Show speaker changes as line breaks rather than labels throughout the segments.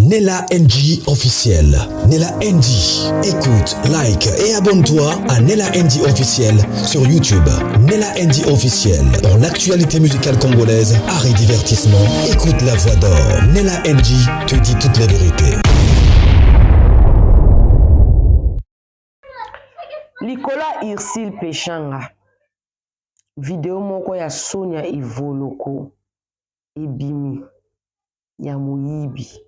Nella NG officiel. Nella NG. Écoute, like et abonne-toi à Nella NG officiel sur YouTube. Nella NG officiel. Pour l'actualité musicale congolaise, art et divertissement, écoute la voix d'or. Nella NG te dit toute la vérité.
Nicolas Ursule Peshanga video moko ya Sonia Evoloko ebimi ya moyibi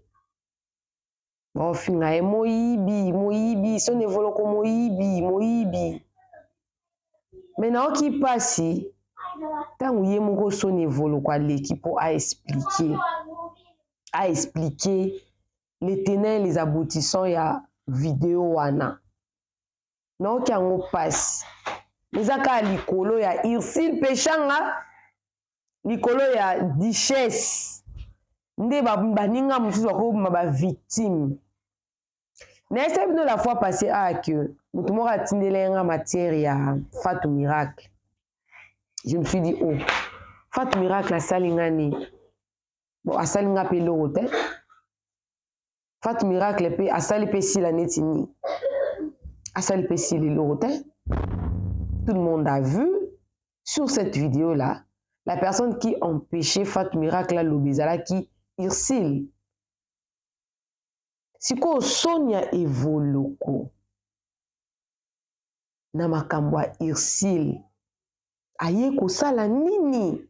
baofinga ye moyibi moyibi Sonia Evoloko moyibi moyibi me nayoki mpasi ntango ye moko Sonia Evoloko aleki mpo aexplike aexplike les tenants et les aboutissants ya video wana. Naoki yango mpasi, eza kaka likolo ya Ursule Peshanga, likolo ya Duchesse nde baninga mosusu bakobima ba victime. Nayebisa bino la fois passée awa que moto moko atindeli nga matière ya Fatou Miracle. Je me suis dit, oh, Fatou Miracle asali nga nini? Bon, asali nga mpe eloko te. Fatou Miracle mpe asali mpe sila neti nini? Asali mpe sila eloko te. Tout le monde a vu sur cette vidéo là, la personne qui empêchait Fatou Miracle aloba ezalaki Ursule. Sikoyo Sonia Evoloko na makambo ya Ursule aye kosala nini?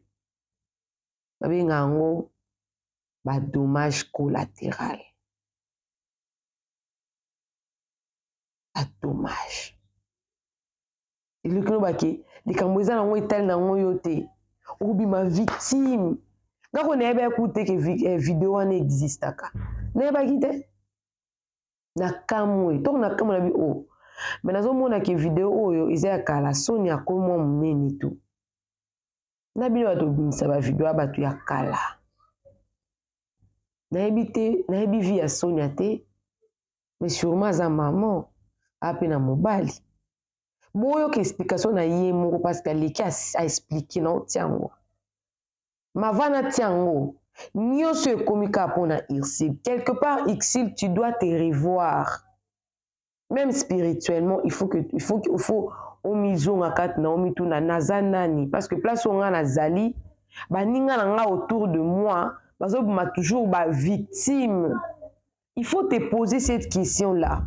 Babenga yango ba dommage collatéral. Ba dommage. Eleki loba ke likambo eza nango etali nango yo te. Okobima victime. Nga ko nayebaki kutu te ke video wana existaka. Nayebaki te. Nakamwe. Ntango nakamwe nabi oh. Mais nazomona ke video oyo eza ya kala, Sonia akomi mwa monene tu. Na bino bato bimisa ba video ya bato ya kala. Nayebi te, nayebi vie ya Sonia te, mais sûrement aza maman, ape na mobali. Boyoka explication na ye moko parce que aleki a expliquer na otia yango. Mava na tia yango, nyonso ekomi kaka mpona Ursule. Quelque part Ursule, tu dois te revoir. Même spirituellement, il faut que, il faut, il faut omizonga kati na omituna naza nani, parce que place oyo nga nazali, baninga na nga autour de moi bazobima toujours ba victime. Il faut te poser cette question là.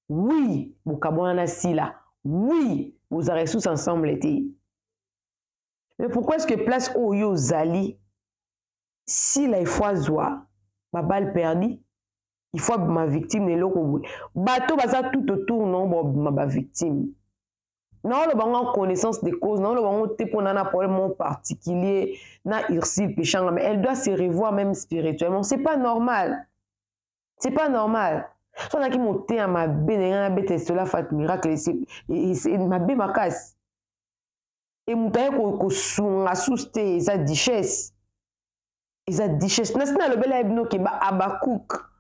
Oui, bokabwana na Sila, oui, bozalaka lisusu ensemble te, mais pourquoi est-ce que place oyo ozali, Sila il faut azwa ba balle perdue, il faut abima victime na eloko boye, bato baza tout autour non babima ba victime? Naoloba ngo en connaissance de cause, naoloba ngo te mpona na problème moko particulier na Ursule Peshanga, mais elle doit se revoir même spirituellement. C'est pas normal, c'est pas normal. So azalaki motema mabe na ngai nabeta esola Fat Miracle mabe makasi, e moto aye kosunga susu te, eza Duchesse, eza Duchesse. Nasi nalobela ye bino ke ba Abakouk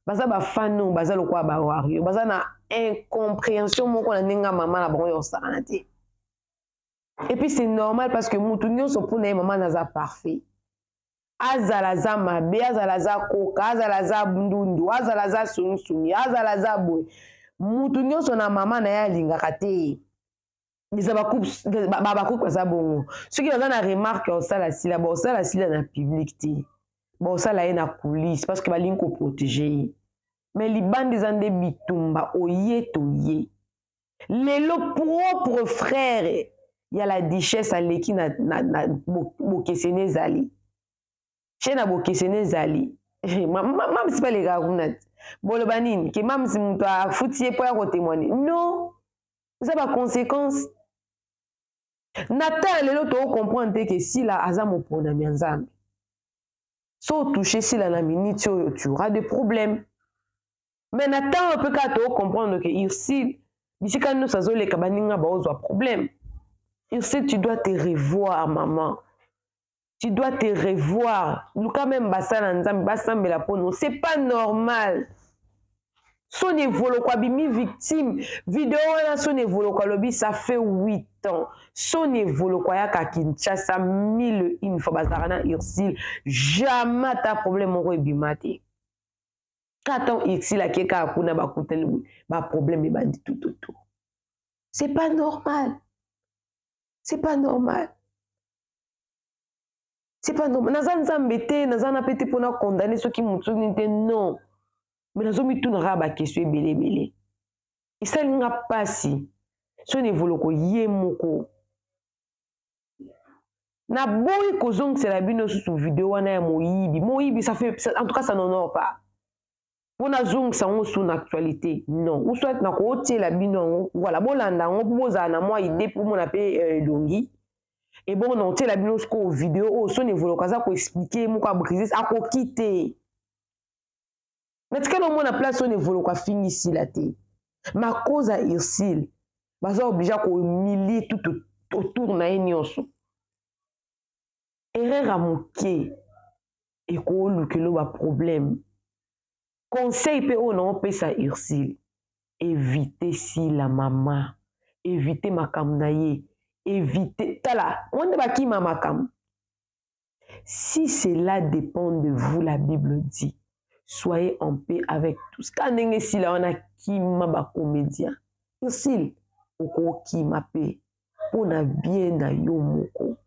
baza bafano, baza lokola bawario, baza na incompréhension moko na ndenge ya mama na bango ya kosakana te. Et puis c'est normal, parce que mutu nyonso mpona ye mama naza parfait, azala aza mabe, azala aza koka, azala aza ndundu, azala aza sungisунgi, azala aza boye, mutu nyonso na mama na ye alingaka te. Eza babakuku baza bongo. Soki baza na remarque ya kosala Sila, bakosala Sila na public te, bakosala ye na coulisse, parce que balingi koprotéger ye. Mais libanda eza nde bitumba. Oye toye lelo, propre frère ya la Duchesse aleki na bokeseni ezali che na bokeseni ezali. Mamisi balekaka kuna te, boloba nini ke mamisi moto afuti ye mpo ya kotémoigner? Non, eza baconséquence na ta lelo. Tocomprendre te ke Sila aza moponami ya Nzambe. So otouche Sila na minute oyo, tu auras des problèmes. Mais na ntango mpe kaka tocomprendre ke Ursule, bisika nyonso azoleka, baninga baozwa problème. Ursule, tu dois te revoir, maman, tu dois te revoir. Luka même basala Nzambe basambela mpono. C'est pas normal. Soni Evoloko abimi victime video wana. Soni Evoloko alobi ça fait 8 ans Soni Evoloko ayaka Kinshasa mille une fois, bazalaka na Ursule, jamais ata problème moko ebima te. Kaka ntango Ursule ake kaka kuna, bakutani boye, baproblème ebandi tututu. C'est pas normal, c'est pas normal, c'est pas normal. Naza Nzambe te, naza na mpe te mpona condamner soki motu nini te, non, mais nazomituna kaka baquestion ebele ebele. Esali nga mpasi. So na Evoloko ye moko, naboyi kozongisela bino susu video wana ya moyibi moyibi. Ça fait ça, en tout cas ça n'honore pas mpo nazongisa yango su na actualité, non. Ou soit nakotiela bino yango, voilà, bolanda yango mpo bozala na mwa idée, mpo mona mpe elongi. Ebongo na otiela bino sikoyo video oyo Soni Evoloko aza koexpliquer moko abrise. Akoki te, natikali omona place oyo Evoloko afingisila te. Makoza Ursule baza obligé kohumilie tout autour na ye nyonso. Erreur ya moke ekoolukela baproblème. Conseil mpe oyo naopesa Ursule: évite Sila mama, évite makambo na ye, évite. Tala ngo nde bakima makambo. Si cela dépend de vous, la Bible dit: soyez en paix avec tous. Ka ndenge Sila wana kima bacomédien, Ursule okokima mpe mpo na bien na yo moko,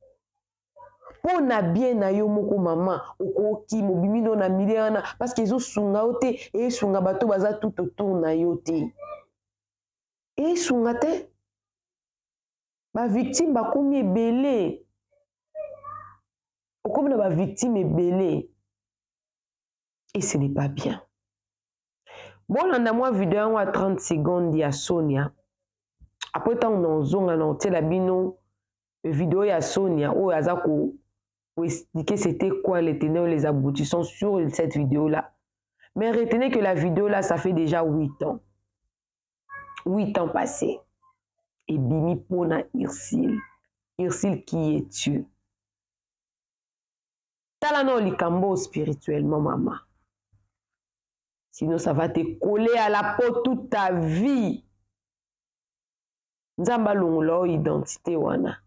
mpo na bien na yo moko mama. Okokima, obimi no na milieu wana parce que ezosunga yo te, esunga bato baza tout autour na yo te, esunga te. Bavictime bakomi ebele, okomi na bavictime ebele et ce n'est pas bien. Bolanda mwa video yango ya 30 secondes ya Sonia. Après, ntango na ozonga, na otiela bino video ya Sonia oyo aza ko expliquer c'était quoi les tenants, les aboutissants sur cette vidéo là. Mais retenez que la vidéo là, ça fait déjà 8 ans, 8 ans passés, ebimi mpona Ursule. Ursule, qui es-tu? Tala na likambo spirituellement mama, sinon ça va te coller à la peau toute ta vie. Nzambe alongola oyo identité wana,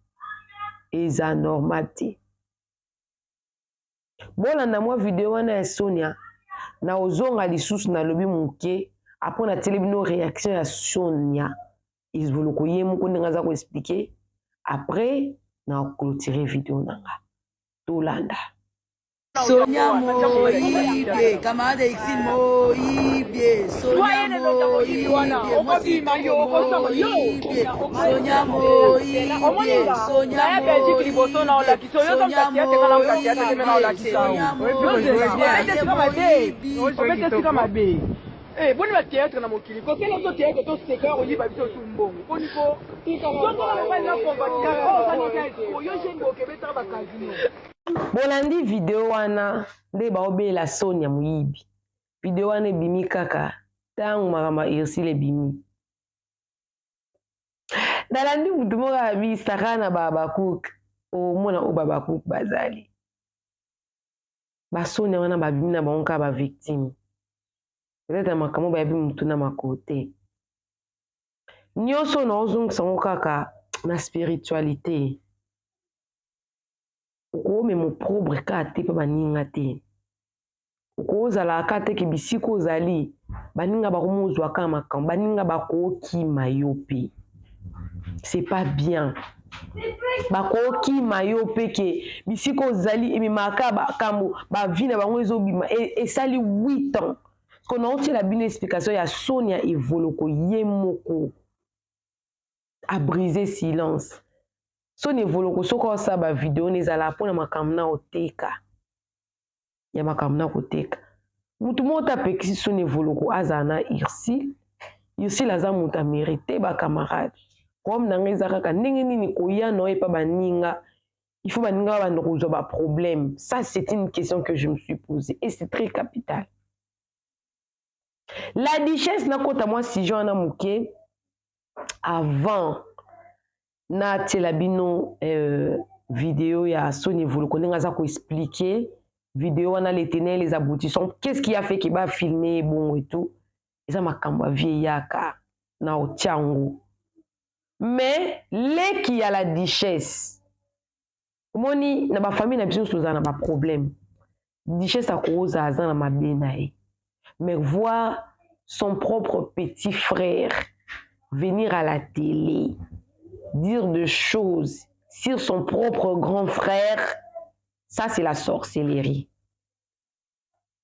eza normal te. Bolanda mwa video wana ya Sonia. Na ozonga lisusu, nalobi moke, après natieli bino réaction ya Sonia Evoloko ye moko ndenge aza koexpliquer. Après na clôturer video na nga. Tolanda.
Sonia Moyibi, camarade Exil Moyibi, Sonia Moyibi, mwasi Moyibi, Sonia Moyibi, Sonia Moyibi, Sonia Moyibi, Sonia
Moyibi. Boni bathéâtre na mokili kosala biso théâtre, toseka, koyiba biso tu mbongo. Boni ko yo jeune okebetaka bacasino.
Bolandi video wana nde baobela Sonia moyibi. Video wana ebimi kaka ntango makambo ya Ursule ebimi. Nalandi mutu moko abisaka na babakuke, omona oyo babakuke bazali basonia wana, babimi na bango kaka bavictime. Peut-être makambo bayebi mutu na makolo te. Nyonso na ozongisa yango kaka na spiritualité. Okoomema opprobre kaka te mpe baninga te, okozala kaka te ke bisika ozali baninga bakomozwa kaka makambo, baninga bakokima yo mpe, c'est pas bien. Bakokima yo mpe ke bisika ozali ememaka makambo, bavie na bango ezobima. Esali 8 ans ko naotiela bino explication ya Sonia Evoloko ye moko abrise silence. Sonia Evoloko, soki osala bavideo na ezala mpona makambo na oteka ya makambo na koteka, motu moko te apekisi Sonia Evoloko azala na Ursule. Ursule aza moto amérite bacamarade. Problème na ngai eza kaka ndenge nini koya na oyo epa baninga, il faut baninga babanda kozwa baproblème. Ça, c'est une question que je me suis posée et c'est très capital. La Duchesse, nakota mwa sujet wana moke avant natiela bino video ya Soni Evoloko ndenge aza koexpliquer video wana, les tenants, les aboutissants, qu'est-ce qui a fait ke bafilme bongo et tout. Eza makambo ya vie eyaka na otia yango. Mais leki ya la Duchesse, omoni na bafamille na biso nyonso tozala na baproblème. Duchesse akozala aza na mabe na ye. Mais voir son propre petit frère venir à la télé, dire des choses sur son propre grand frère, ça c'est la sorcellerie.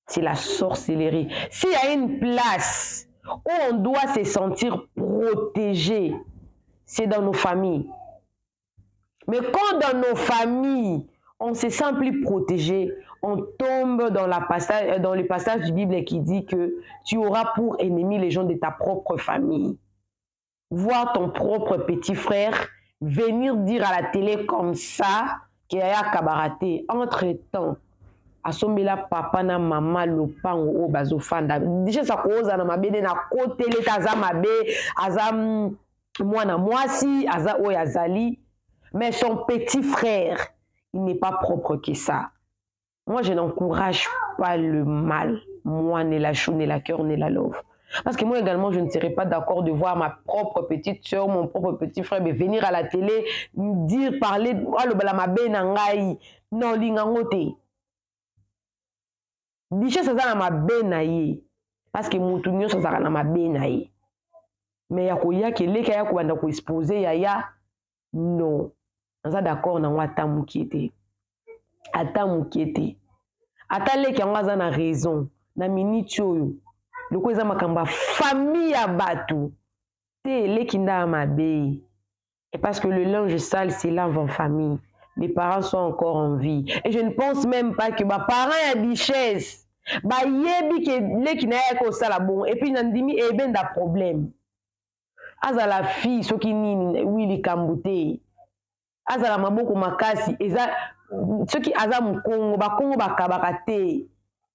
C'est la sorcellerie. S'il y a une place où on doit se sentir protégé, c'est dans nos familles. Mais quand dans nos familles, on se sent plus protégé, on tombe dans le passage du Bible qui dit que tu auras pour ennemi les gens de ta propre famille. Voir ton propre petit frère venir dire à la télé comme ça qu'il y a kabaka te. Entre-temps, asombela papa na mama lopango oyo bazofanda. Duchesse akozala na mabe nde na kotele te, aza mabe, aza mwana mwasi, aza oyo azali, mais son petit frère, il n'est pas propre que ça. Moi, je n'encourage pas le mal, moi, ni la chou, ni la cœur, ni la love, parce que moi également, je ne serais pas d'accord de voir ma propre petite soeur, mon propre petit frère venir à la télé dire, parler, alobala mabe na ngai. Non, lingango te. Duchesse aza na mabe na ye, parce que motu nyonso azalaka na mabe na ye, mais ya koyaka eleki aya kobanda koexposer yaya, non, naza d'accord nango ata mokie te, ata mokie te. Ata leki yango aza na raison na miniti oyo, loko eza makambo ya famille ya bato te, eleki nda ya mabe. Et parce que le linge sale se lave en famille, les parents sont encore en vie et je ne pense même pas que baparents ya Duchesse bayebi ke leki na ye kosala bongo. Et puis nandimi ebenda problème, azala fille soki nini, wi likambo te, azala maboko makasi, eza soki aza mokongo, bakongo bakabaka te.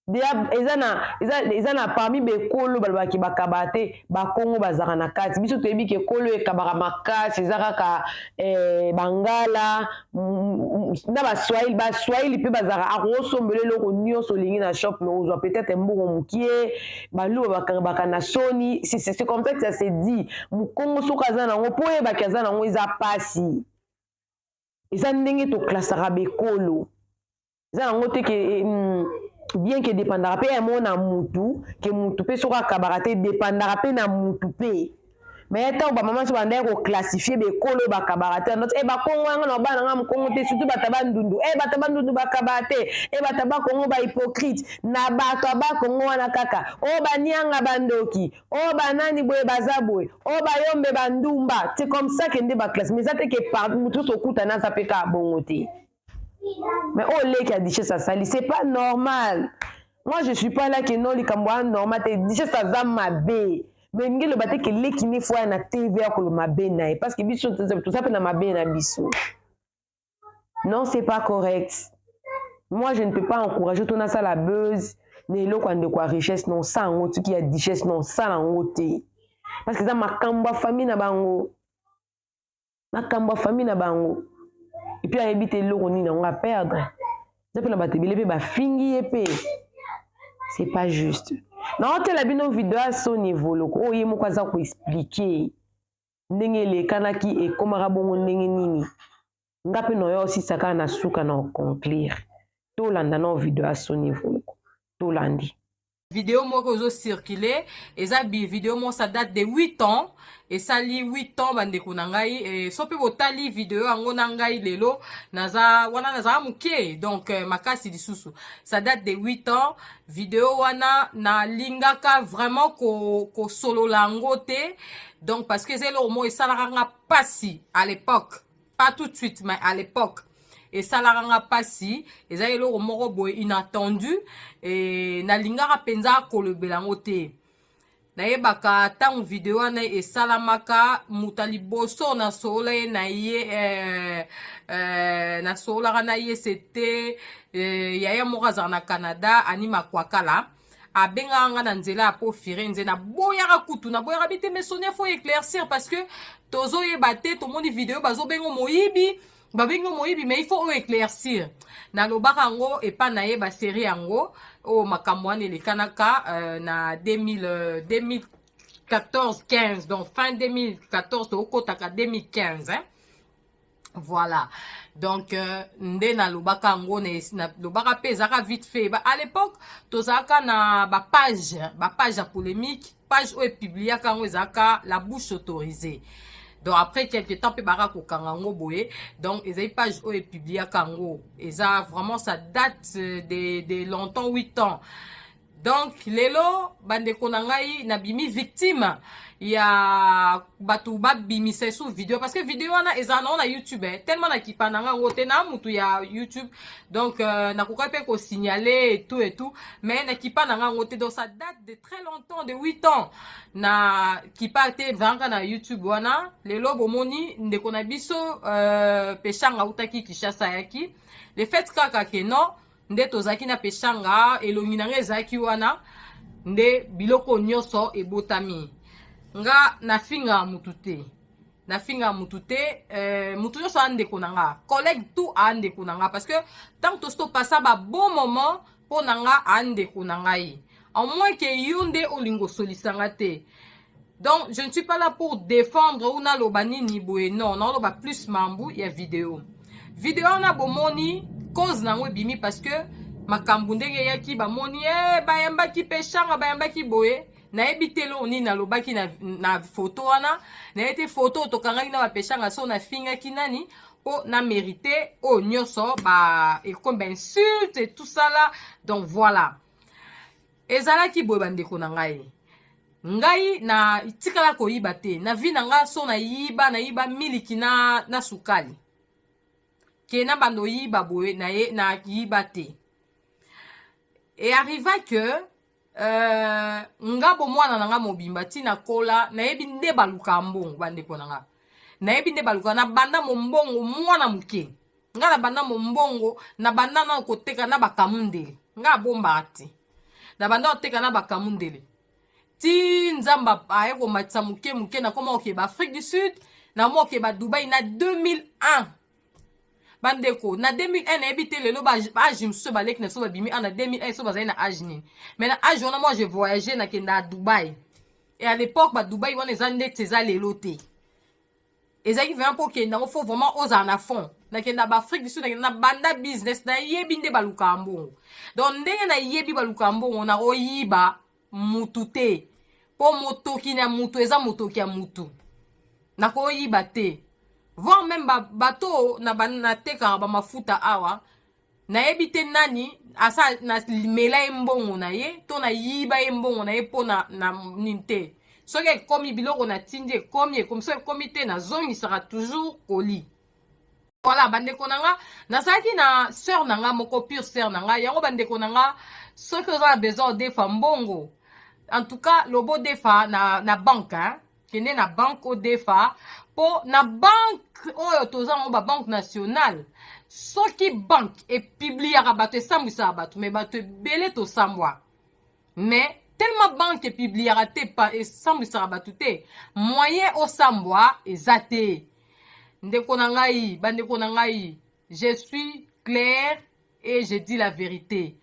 Eza na parmi bekolo balobaki bakabaka te, bakongo bazalaka na kati. Biso toyebi ke ekolo ekabaka makasi eza kaka bangala na Baswahili. Baswahili mpe bazalaka, akosombela eloko nyonso olingi na shop, mais ozwa peut-être mbongo mokie. Baluba bakabaka na soni, c'est comme ça que ça se dit. Mokongo soki aza nango, mpo oyebaki aza nango, eza pasi. Eza ndenge toklasaka bekolo, eza nango te ke bien ke dépendaka mpe yango na mutu, ke mutu mpe soki akabaka te, dépendaka mpe na mutu mpe. Mais ntango bamama so bandaki koclassifier bekolo oyo bakabaka te, e bakongo yango na bana nga mokongo te, surtout bato bandundu, e bato bandundu bakabaka te, e bato bakongo bahypocrite, na bato ya bakongo wana kaka oyo banianga bandoki, oyo banani boye baza boye, oyo bayombe bandumba. C'est comme ça ke nde baclasse, mais eza te ke mutu nyonso okutana aza mpe kaka bongo te. Mais oyo leki ya Duchesse asali, c'est pas normal. Moi, je suis pas là ke non, likambo wana normal te. Duchesse aza mabe, mais ndenge eloba te ke leki ne fo ya na TV ya koloba mabe na ye, parce que biso toza mpe na mabe na biso. Non, c'est pas correct. Moi, je ne peux pas encourager to nasala buzz na eloko ya ndeko ya Richesse. Non, osala yango tiki ya Duchesse, non, osala yango te, parce que eza makambo ya famille na bango, makambo ya famille na bango. Et puis ayebi te eloko nini yango aperdre. Eza mpe na bato ebele mpe bafingi ye mpe, c'est pas juste. Naotela bino video ya Soni Evoloko oyo ye moko aza koexpliquer ndenge elekanaki, ekomaka bongo ndenge nini. Nga mpe na oyo osisa kaka na suka na oconclure. Tolanda na video ya Soni Evoloko, tolandi.
Video moko ezocircule, eza video moko, ça date de 8 ans, esali 8 ans, bandeko na ngai. So mpe botali video yango na ngai lelo, naza wana, nazala moke, donc makasi lisusu. Ça date de 8 ans, video wana. Nalingaka vraiment kosolola yango te, donc parce que eza eloko moko esalaka nga pasi à l'époque, pas tout de suite, mais à l'époque esalaka nga mpasi. Eza eloko moko boye inattendu e, nalingaka mpenza kolobela yango te. Nayebaka ntango video wana esalamaka, moto ya liboso nasolola ye na ye nasololaka na ye, c'était yaya moko azalaka na Canada, Ani Makwakala. Abengaka nga na nzela ya po Firenze. Naboyaka kutu, naboyaka bi te, mais Sonia, faut éclaircir parce que tozoyeba te. Tomoni video, bazobenga moyibi, babengi moyibi, mais il faut oyo éclaircir. Nalobaka yango epa na ye, basérie yango oyo makambo wana elekanaka na 2000, 2014 15, donc fin 2014, tokotaka 2015, hein? Voilà. Donc nde nalobaka yango, nalobaka mpe ezalaka vite fait. Ba, à l'époque tozalaka na bapage, bapage ya polémique, page oyo epubliaka yango ezalaka La Bouche Autorisée. Donc après quelque temps mpe baka kokanga yango boye. Donc ezali page oyo epubliaka yango, eza vraiment, ça date de longtemps, 8 ans. Donc lelo, bandeko na ngai, nabimi victime ya bato babimisa esu video, parce que video wana ezala nango na YouTube, eh. Tellement nakipa na ngango te na mutu ya YouTube, donc nakoka mpe kosignale et tout et tout, mais nakipa na ngango te. Donc ça date de très longtemps, de 8 ans, na kipa te, ezalaka na YouTube wana. Lelo bomoni ndeko na biso Peshanga autaki Kinshasa, ayaki. Le fait kaka ke non, nde tozalaki na Peshanga, elongi na ngai ezalaki wana, nde biloko nyonso ebotami. Nga nafingaka mutu te, nafingaka mutu te. Mutu nyonso aa ndeko na nga, collègue tout aa ndeko na nga, parce que tant tosi topasa babon moment, mpo na nga aa ndeko na ngai, au moins ke yo nde olingi osolisanga te. Donc je ne suis pas là pour défendre ou naloba nini boye, non. Naoloba plus mambu ya video. Video wana bomoni cause nango ebimi parce que makambo ndenge eyaki, bamoni e bayambaki Peshanga, bayambaki boye. Nayebi te eloko nini nalobaki na foto wana, nayebi te foto oyo tokangaki na bapeshanga, so nafingaki nani mpo na mérite oyo nyonso ba ekomi bainsulte et tout ça là. Donc voilà, ezalaki boye, bandeko na ngai. Ngai na tikala koyiba te na vie na nga. So nayiba, nayiba miliki na sukali ke na bando oyiba boye na ye, nayiba te. E arriva que nga bomwana na nga mobimba ntina kola, nayebi nde baluka mbongo. Bandeko na nga, nayebi nde baluka. Na banda mombongo mwana moke, nga na banda mombongo, na banda na koteka na bakamundele. Nga abombaka te, na banda koteka na bakamundele ti Nzambe aye komatisa moke moke. Nakoma kokeba Afrique du Sud, nakoma kokeba Dubai na 2001. Bandeko, na 2001, nayebi te lelo baage mosusu baleki na so babimi a na 2001 so bazali na age nini, mais na age wana, moi je voyage, nakenda à Dubai. Et à l'époque badubai wana eza ndeti eza lelo te. Ezalaki vraiment mpo okende yango, faut vraiment ozala na fond. Nakenda baafrique du Sud, nakenda na banda business. Nayebi nde balukaka mbongo. Donc ndenge nayebi balukaka mbongo, nakoyiba mutu te, mpo motoki na mutu eza motoki ya mutu, nakoyiba te. Voire même bato na natekaka bamafuta awa, nayebi te nani asa namela ye mbongo na ye to nayiba ye mbongo na ye mpo na nini te. Soki ekomi biloko natindi, ekomi, ekomi. Soki ekomi te, nazongisaka toujours koli. Voilà, bandeko na nga, nazalaki na sœur na nga moko, pure sœur na nga yango. Bandeko na nga, soki oza na besoin odefa mbongo, en tout cas lobo odefa na banque, hein? Kende na banque odefa, mpo na banque oyo toza nango, babanque nationale, soki banque epubliaka bato, esambwisaka bato. Mais bato ebele tosambwa, mais tellement banque epubliaka te, esambwisaka bato te, moyen osambwa eza te. Ndeko na ngai, bandeko na ngai, je suis clair et je dis la vérité.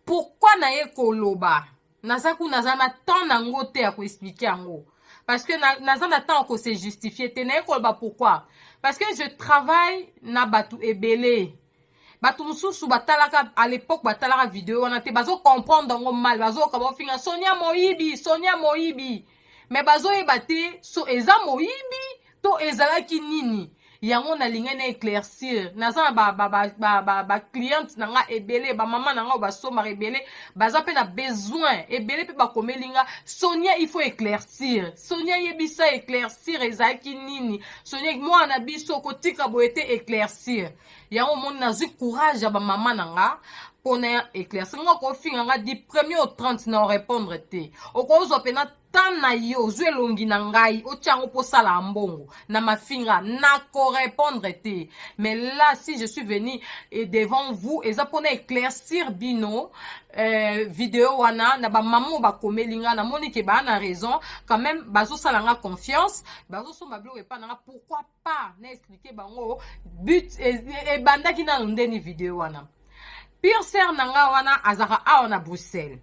Pourquoi naye koloba? Naza kuna, naza na temps nango te ya koexpliquer yango, parce que naza na temps ya kose justifier te. Naye koloba pourquoi? Parce que je travaille na bato ebele. Bato mosusu batalaka à l'époque, batalaka video wana te, bazocomprendre yango mal, bazoyoka baofinga Sonia moyibi, Sonia moyibi, mais bazoyeba te so eza moyibi to ezalaki nini. Yango nalingai na éclaircir. Naza na bacliente ba, ba, ba, na nga ebele, bamama na nga oyo basombaka ebele, baza mpe na besoin ebele mpe bakomeli nga: "Sonia, il faut éclaircir. Sonia, yebisa, éclaircir ezalaki nini. Sonia, mwana na biso, kotika boye te, éclaircir." Yango omoni nazwi courage ya bamama na nga mpona éclaircir. Nga kofinga nga du premier au 30, na orépondre te. Okozwa mpena temps na yo, ozwi elongi na ngai, otia yango mpo osala mbongo na mafinga, nakorépondre te. Mais là, si je suis venu et devant vous, eza mpona éclaircir bino video wana. Na bamama oyo bakomeli nga, namoni ke baa na raison quand même, bazosala nga confiance, bazosomba biloko epa na nga. Pourquoi pas na expliquer bango but ebandaki nano ndeni video wana. Pire sœur na nga wana azalaka awa na Bruxelles,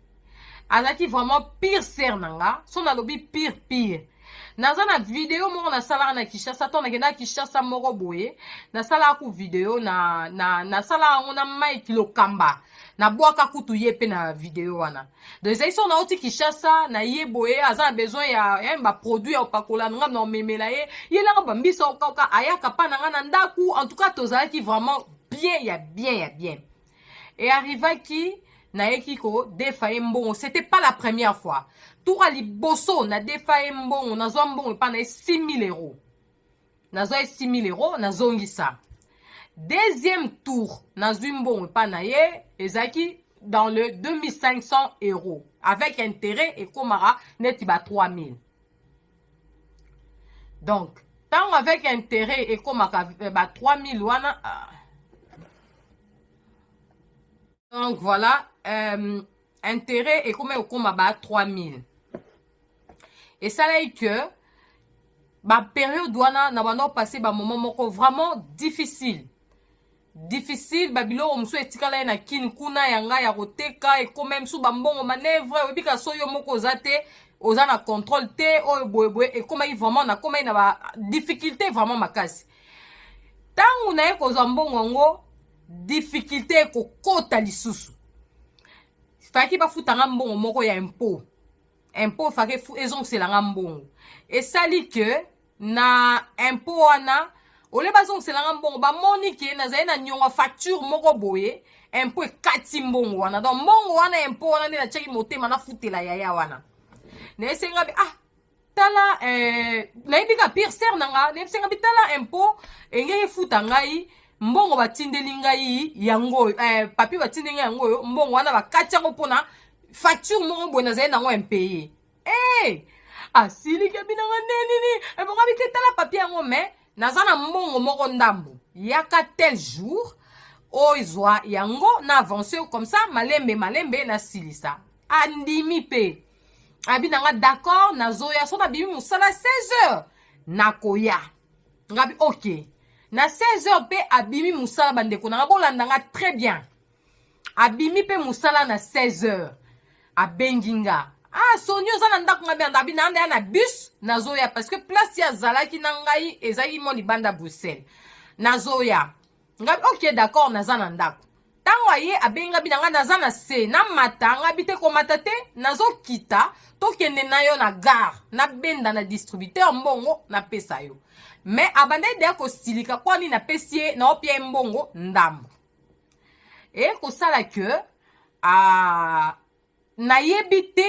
azalaki vraiment pire sœur na nga. So nalobi pire, pire. Naza na video moko nasalaka na Kinshasa, to nakendaka Kinshasa moko boye, nasalaka ku video na na nasalaka yango na Mike Lokamba, nabwaka kutu ye mpe na video wana. Donc ezali soki nauti Kinshasa na ye boye, aza na besoin ya, ya ba produit ya kopakola, nga na omemela ye, ye nanga bambisa okauka, ayaka pa na nga na ndaku. En tout cas tozalaki vraiment bien ya bien ya bien. E arrivaki nayeki kodefa ye mbongo, c'était pas la première fois. Tour ya liboso nadefa ye mbongo, nazwa mbongo epa na ye 6000 euros, nazwa ye 6000 euros, nazongisa. Deuxième tour nazwi mbongo epa na ye, ezalaki dans le 2500 euros avec intérêt, ekomaka neti ba 3000. Donc ntango avec intérêt ekomaka ba 3000 wana, ah. Donc voilà, intérêt ekoma ekoma ba 3000. Esalaki que bapériode wana na banda opase bamoment moko vraiment difficile difficile. Babiloko mosusu etikala ye na kini kuna ya ngai ya koteka, ekoma mosusu bambongo manœuvre. Oyebi ka so yo moko oza te, oza na contrôle te, oyo boyeboye ekomaki vraiment, nakomaki na badifficulté vraiment makasi. Ntango naye kozwa mbongo yango, difficulté ekokota lisusu. Faki bafutanga mbongo moko ya impôt, impôt faki ezongiselanga mbongo. Esali ke na impôt wana, ole bazongiselanga mbongo, bamoni ke nazali na niongo facture moko boye, impôt ekati mbongo wana. Donc mbongo wana, impôt wana nde natiaki motema nafutela yaya wana. Nayesenga bi ah tala, nayebi ka pire sere na nga, nayebisenga bi tala, impôt engeki efuta ngai mbongo batindeli ngai yango oyo, papier batindeli ngai yango oyo, mbongo wana bakati yango mpona facture moko boye nazali nango impayé. Hey! Asiliki binanga nde nini ebongo bi te, tala papier yango, mais naza na mbongo moko ndambo, yaka tel jour ozwa yango na avance comme ça, malembe malembe nasilisa. Andimi mpe, abi nanga d'accord, nazoya so nabimi mosala 16 heures, nakoya. Ngabi ok. Na 16 heures mpe abimi mosala. Bandeko nanga, bolanda nga très bien, abimi mpe mosala na 16 heures, abengi nga: ah Soni, oza na ndako? Nga bi abi na ya na bus, nazoya, parce que place ye azalaki na ngai ezalaki mwa libanda Bruxelles, nazoya. Ngabi ok, d'accord, naza na ndako. Ntango aye, abengi nga bi na ngai naza na se, namata. Ngabi te, komata te, nazokita, tokende na yo na gare, nabenda na distributeur mbongo, napesa yo. Mais abandaki deya kosilika mpo nini napesi ye, naopia ye mbongo ndambo. E kosala ke nayebi te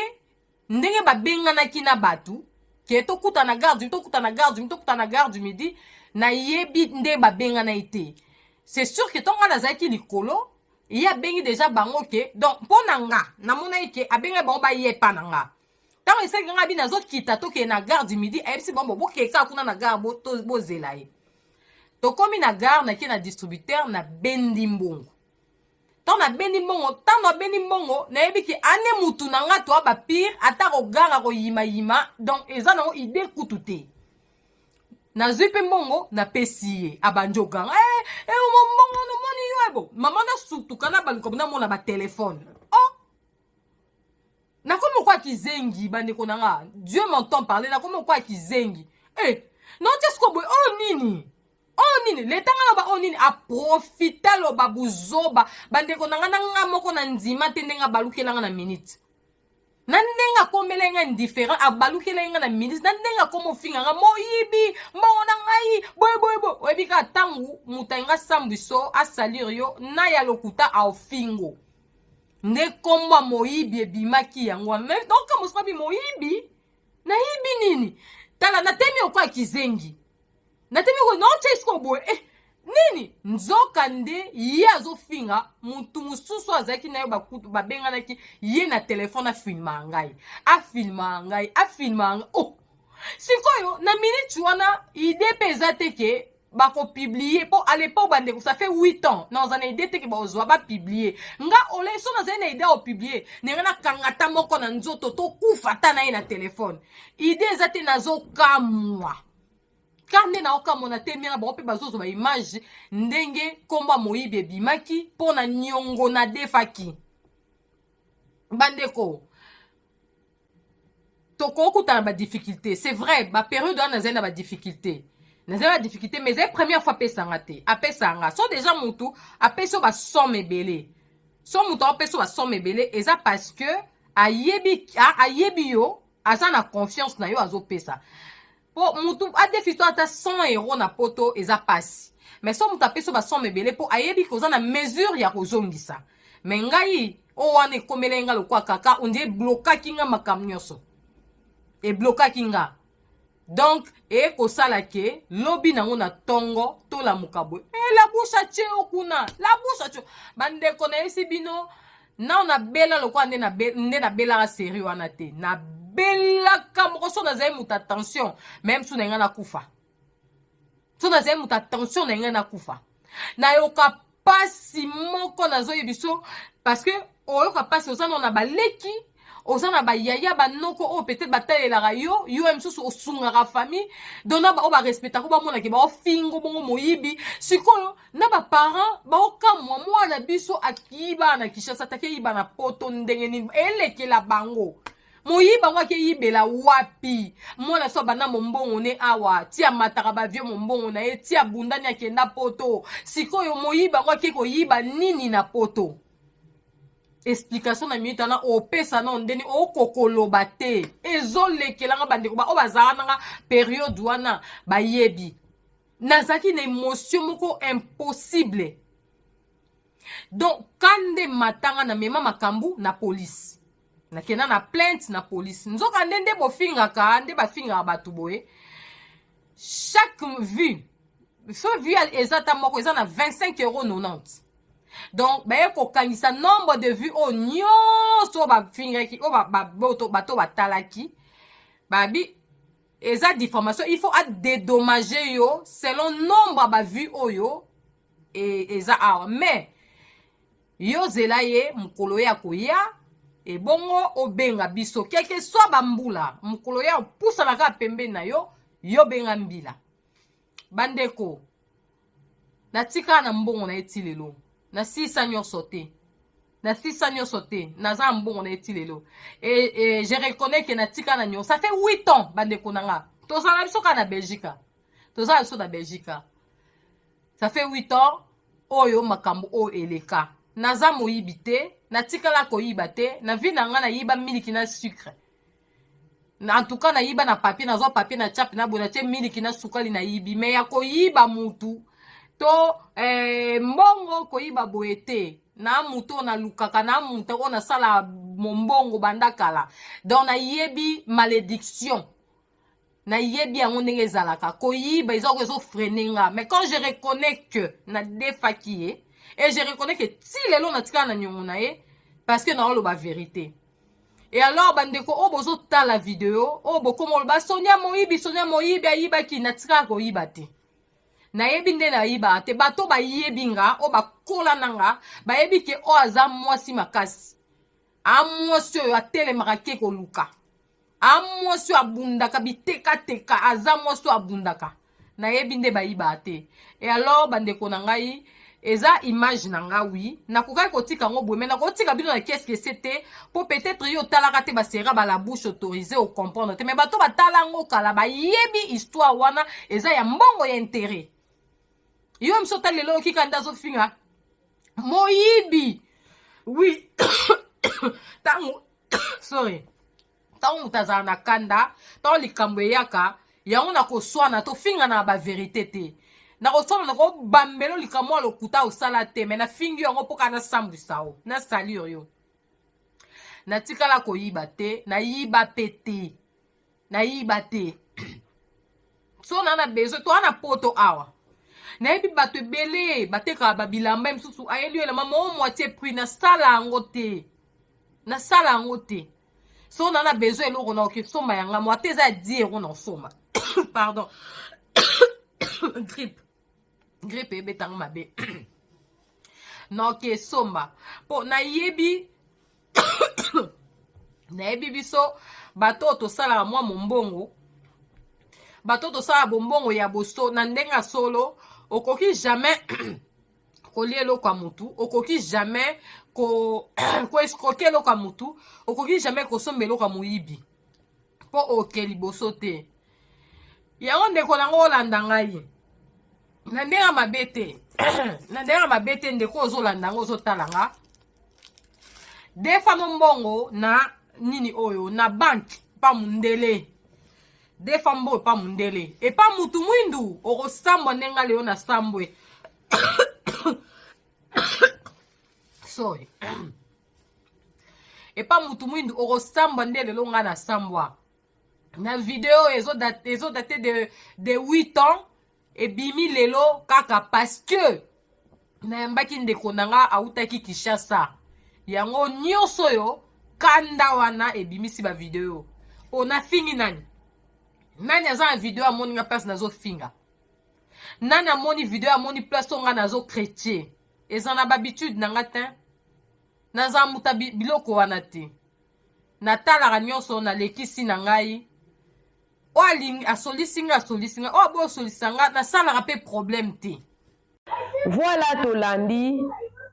ndenge babenganaki na bato ke tokuta na gare du, tokuta na gare du, tokuta na gare du Midi. Nayebi nde babengana ye te. C'est sûr ke ntongo nga nazalaki likolo, ye abengi déjà bango ke, donc mpo na nga namonaki ke abengaki bango bayepa na nga. Ntango esalaki nga bi nazokita, tokende na gare du Midi, ayebisi bango bokeka kuna na gare, bozela ye. Tokomi na gare, nake na distributeur, nabendi mbongo. Ntango nabendi mbongo, ntango nabendi mbongo, nayebi ke ane mutu na nga toa bapire, ata koganga koyimayima, donc eza nango idée kutu te. Nazwi mpe mbongo, napesi ye, abandi oganga eh, eh, mbongo nomoni yo ebo mama. Nasutuka na baluka, namona batelefone, oh nakomi okwa kizengi. Bandeko na nga, Dieu m'entend parler, nakomi okwa kizengi. Eh, naotia siko boye, oyo nini, oyo nini, leta nga loba oyo nini, aprofita loba buzoba. Bandeko na nga, na nga moko na ndima te ndenge abalukelanga na minute, na ndenge akomela ngai indifférent, abalukela ngai na minute, na ndenge akoma ofinga nga moyibi, mbongo na ngai boye boye boye. Oyebi kaka ntango moto alinga sambwiso, asalir yo na ya lokuta, aofingo nde nkombo ya moyibi ebimaki yango wana. Donc mosuku abi moyibi, nayibi nini? Tala, natemi okwa kizengi, natemi ko naotya esiko boye, eh, nini? Nzoka nde ye azofinga motu mosusu azalaki na yo, babenganaki ye na telefone, afilma ngai, afilma ngai, afilma ngai. Oh, sikoyo na minute wana idée mpe eza te ke bakopublier, mpo à l'époque, bandeko, ça fait 8 ans, naza na idée te ke bakozwa bapublier nga. Ole so nazali na idée ya kopublier, ndenge nakanga ata moko na nzoto, tokufa ata na ye na telefone, idée eza te. Nazokamwa ka nde naokamwa na te mianga bango mpe bazozwa baimage ndenge nkombo ya moyibi ebimaki mpo na niongo nadefaki. Bandeko, Tokokutana ba difficulté, c'est vrai. Ba période wana nazali na ba difficulté, nazali na difficulté, mais ezali première fois apesanga te. Apesanga so déjà, mutu apesi yo basomme ebele. So moto apesi yo basomme ebele, eza parce que ayebi, ayebi yo, aza na confiance na yo, azopesa. Mpo mutu adefi to ata 100 euro na Poto eza pasi, mais so moto apesi yo basomme ebele, mpo ayebi koza na mesure ya kozongisa. Mais ngai oyo wana ekomeli nga lokwa kaka ondi eblokaki nga, makambo nyonso eblokaki nga. Donc ekosala ke lobi nango na ntongo tolamuka boye, e, la bouche atie yo kuna, la bouche atie. Bandeko, nayebisi bino nao nabela lokola nde nabelaka série wana te. Nabelaka moko. So nazali moto, attention, même so na ngai nakufa, so nazali moto, attention, na ngai nakufa. Nayoka pasi moko, nazoyebi so, parce que oyoka pasi, oza nano na baleki, oza na bayaya, banoko oyo peut-être batalelaka yo, yo ya mosusu osungaka famille. Donc na baoyo barespectaka, bamonaki baofingo bongo moyibi. Sikoyo na baparent baokamwa, mwana biso akiyiba na Kinshasa, taki eyiba na Poto ndenge nini? Elekela bango, moyiba yango akeyibela wapi? Mwana so abanda mombongo ne awa, ti amataka bavio mombongo na ye, ti abundani, akenda Poto. Sikoyo moyiba yango ake koyiba nini na Poto? Explication na minute wana opesa nao ndeni okokoloba te. Ezolekelanga, bandeko baoyo bazala nanga période wana bayebi, nazalaki na émotion moko impossible. Donc ka nde matanga, namema makambo na polise, nakenda na plainte na polise. Nzoka nde bofingaka, nde bafingaka bato boye, chaque vue, so vue eza ata moko, eza na 25 euro 90. Donc baye kokangisa nombre de vues oyo nyonso oyo bafingaki, oyo bato batalaki, babi eza diffamation, il faut adédommager yo selon nombre ya bavue oyo eza awa. Mais yo zela ye mokolo ye akoya, ebongo obenga biso keke swa bambula. Mokolo ya opusana kaka pembeni na yo, yo benga mbila. Bandeko, natikala na mbongo na ye ti lelo, nasilisa nyonso te, nasilisa nyonso te. Naza na mbongo na ye ti lelo et je reconnais ke natika na nyonso. Ça fait 8 ans, bandeko na nga, tozala biso kaka na Belgique, tozala biso na Belgique. Ça fait 8 ans oyo makambo oyo eleka. Naza moyibi te, natikala koyiba te na vie na nga. Nayiba miliki na sucre, en tout cas nayiba na papier, nazwa papier na chape na boye, natie miliki na sukali, nayibi. Mais ya koyiba mutu to mbongo, koyiba boye te. Na mutu oyo nalukaka, na mutu oyo nasala mombongo banda kala, donc nayebi malédiction, nayebi yango ndenge ezalaka. Koyiba eza oko ezofreiner nga. Mais quand je reconnais que nadefaki ye et je reconnais que ti lelo natikala na niongo na ye, parce que naoloba vérité. Et alors, bandeko oyo bozotala video oyo, bokoma oloba Sonia moyibi, Sonia moyibi, ayibaki. Natikala koyiba te, nayebi nde nayibaka te. Bato bayebi nga, oyo bakola na nga, bayebi ke oyo aza mwasi makasi, amwasi oyo atelemaka ke koluka, amwasi oyo abundaka bitekateka, aza mwasi oyo abundaka. Nayebi nde bayibaka te. Et alors, bandeko na ngai, eza image na nga. Oui, nakokaki kotika yango boye, mais nakotika bino na keske te, mpo peut-être yo otalaka te basera ba la bouche autorisée, ocomprendre te. Mais bato batala yango kala bayebi histoire wana eza ya mbongo ya intérêt. Yo miso otali lelo, okika nde azofinga moyibi. Oui, ntango, sorry, ntango moto azala na kanda, ntango likambo eyaka yango na koswana, tofingana na bavérité te. Nakoswana, nakobambela likambo ya lokuta osala te, mais nafingi yango mpo kaka nasambwisa o nasali oyo. Natikala koyiba te, nayiba mpe te, nayiba te. So na besoin, toa na Poto awa, nayebi bato ebele batekaka babilamba mosusu, ayeli yo elamba moo moitié prix. Nasala yango te, nasala yango te. So na besoin eloko, na okesomba yanga mo, ate eza ya 10 euro, na osomba. Pardon, grippe, grippe ebetanga mabe. Na okesomba mpo nayebi, nayebi biso bato oyo tosalaka mwa mombongo, bato oyo tosalaka bombongo ya boso na ndenge ya solo, okoki jamais kolia eloko ya mutu, okoki jamais koescroquer eloko ya mutu, okoki jamais kosomba eloko ya moyibi. mpo oke liboso te. Yango ndeko na ngo olanda ngai na ndenge ya mabe te, na ndenge ya mabe te. Ndeko ozolanda ngo, ozotala nga, defa mo mbongo na nini oyo na banque pa mundele, defa mbongo epa mundele, epa mutu mwindu, okosambwa ndenge lelo na sambwe. Sorry, epa mutu mwindu okosambwa nde lelo ngai nasambwa na video ezodate de 8 ans, ebimi lelo kaka parce que nayambaki ndeko na nga autaki Kinshasa. Yango nyonso oyo kanda wana ebimisi bavideo oyo. Nafingi nani? Nani aza na video amoni nga place nazofinga? Nani amoni video, amoni place oyo nga nazochrétien? Eza na bahabitude na nga te, naza muta biloko wana te. Natalaka nyonso, nalekisi na ngai. Oyo alingi asolisi nga, asolisi nga. Oyo aboyi osolisa nga, nasalaka mpe problème te.
Voilà, tolandi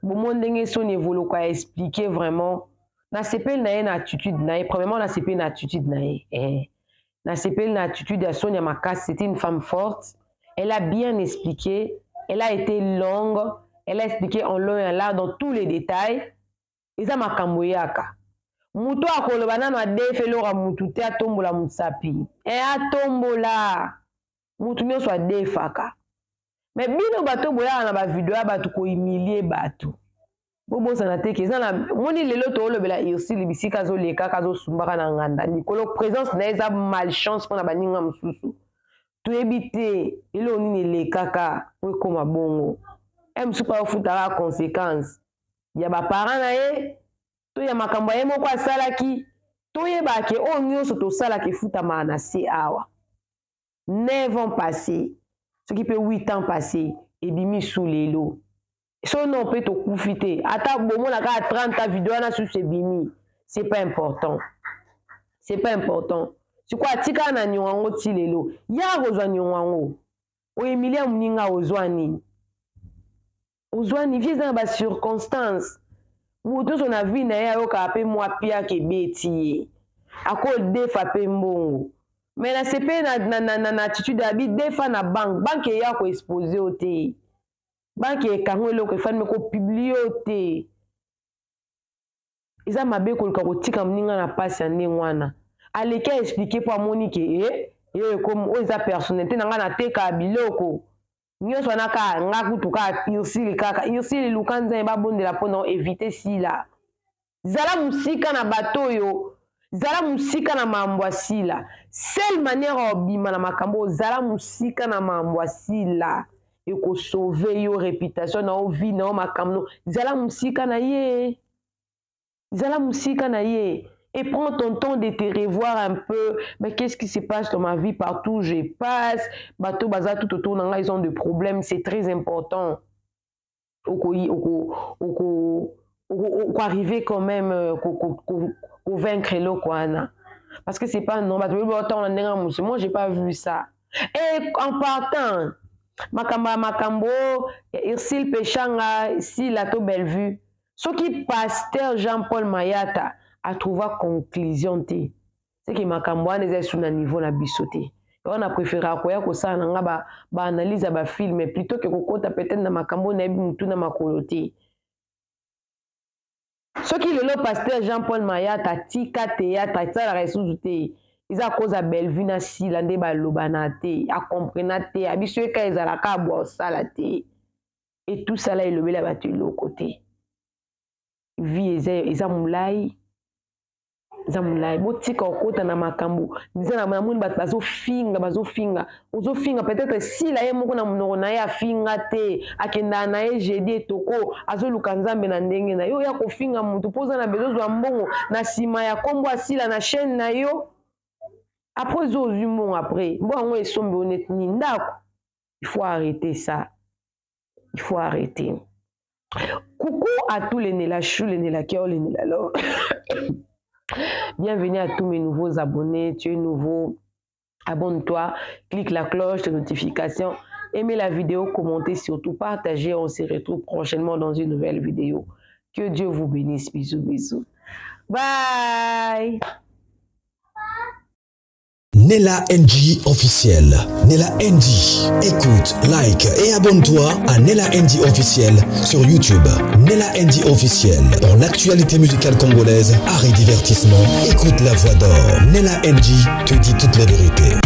bomo ndenge Soni Evoloko aexpliquer. Vraiment nasepeli na ye na attitude na ye. Premièrement, nasepeli na attitude na ye, eh. Nasepeli na attitude ya Sonia makasi. C'était une femme forte, elle a bien expliqué, elle a été longue, elle a expliqué en long et en large, dans tous les détails. Eza makambo eyaka, moto akoloba nano adefa eloko ya mutu te, atombola mosapi e atombola. Mutu nyonso adefaka. Me bino bato boyaka na bavideo ya bato kohumilie bato, bobosana te ke eza na moni. Lelo toolobela Ursile, bisika azolekaka, azosumbaka na nganda likolo. Présence na ye eza malchance mpona baninga mosusu. Toyebi te eloko nini elekaka po ekóma bongo. E mosusu mpo ayofutaka conséquence ya baparent na ye to ya makambo ya ye moko asalaki. Toyeba ke oyo nyonso tosalaka efutamaka na se awa. 9 ans passé, soki mpe 8 ans passé, ebimi su lelo. So non mpe tokufi te, ata bomona kaka 30 ans, video wana susu ebimi, c'est pas important, c'est pas important. Sikoyo atikala na niongo yango ti lelo. Yaka kozwa niongo yango, oemilia moninga, ozwa nini? Ozwa nini? Vie eza na bacirconstance. Moto nyonso na vie na ye ayokaka mpe mwa piaka ebeti ye, akodefa mpe mbongo. Me nasepeli na attitude abi defa na banque. Banque eya koexposer yo te, banque ekango eloko efandi, me kopublier yo te. Eza mabe koluka kotika moninga na mpasi ya ndenge wana. Aleki aexpliquer mpo amoni ke e yo ekomi oyo eza personnalité na ngai, natekaka biloko nyonso wana kaka nga kutu kaka Ursile, kaka Ursile. Luka Nzambe, babondela mpona éviter Sila. Zala mosika na bato oyo, zala mosika na mambo ya Sila. Seule manière ya obima na makambo oyo, zala mosika na mambo ya Sila, ekosauver yo réputation na yo, vie na yo, makambo no. Zala mosika na ye, zala mosika na ye et prends ton temps de te revoir un peu. Mais qu'est-ce qui se passe dans ma vie? Partout où je passe, bato baza tout autour na ngai, ils ont des problèmes. C'est très important. Oko oko oko oko arriver quand même ko vaincre eloko wana, parce que c'est pas non bato bayebi otango na ndenge mosusu. Moi, j'ai pas vu ça. Et en partant makambo ya makambo ya Ursile Peshanga, Sila to Bellevue, soki pasteur Jean-Paul Mayata atrouva conclusion te, seke makambo wana eza esu na niveau na biso te. Yango na préféraka koya kosala na nga baanalyse ya bafilm plutôt ke kokota peut-être na makambo oyo nayebi motu na makolo te. Soki lelo pasteur Jean Paul Mayata atika théâtre, asalaka lisusu te, eza koza Bellevue na Sila nde balobana te, acomprena te. Abiso eka ezalaka abwa osala te etusala elobela bato eloko te. Vie eza molai, eza molai. Botika kokota na makambo. Eza namoni bato bazofinga, bazofinga, ozofinga. Peut-être Sila ye moko na monoko na ye afinga te, akendaka na ye jeudi etoko, azoluka Nzambe na ndenge na yo. Oya kofinga motu mpo oza na besoin ozwa mbongo na nsima ya nkombo asila na chaîne na yo. Après ozo ozwi mbongo, après mbongo yango esombi yo neti nini? Ndako? Il faut arrêter ça, il faut arrêter. Coucou à tous les Nela Chou, les Nela Cœur, les Nela Love. Bienvenue à tous mes nouveaux abonnés. Tu es nouveau, abonne-toi, clique la cloche de notification, aimez la vidéo, commentez surtout, partagez. On se retrouve prochainement dans une nouvelle vidéo. Que Dieu vous bénisse. Bisous, bisous. Bye.
Nella NG officiel. Nella NG. Écoute, like et abonne-toi à Nella NG officiel sur YouTube. Nella NG officiel. Pour l'actualité musicale congolaise, art et divertissement, écoute la voix d'or. Nella NG te dit toute la vérité.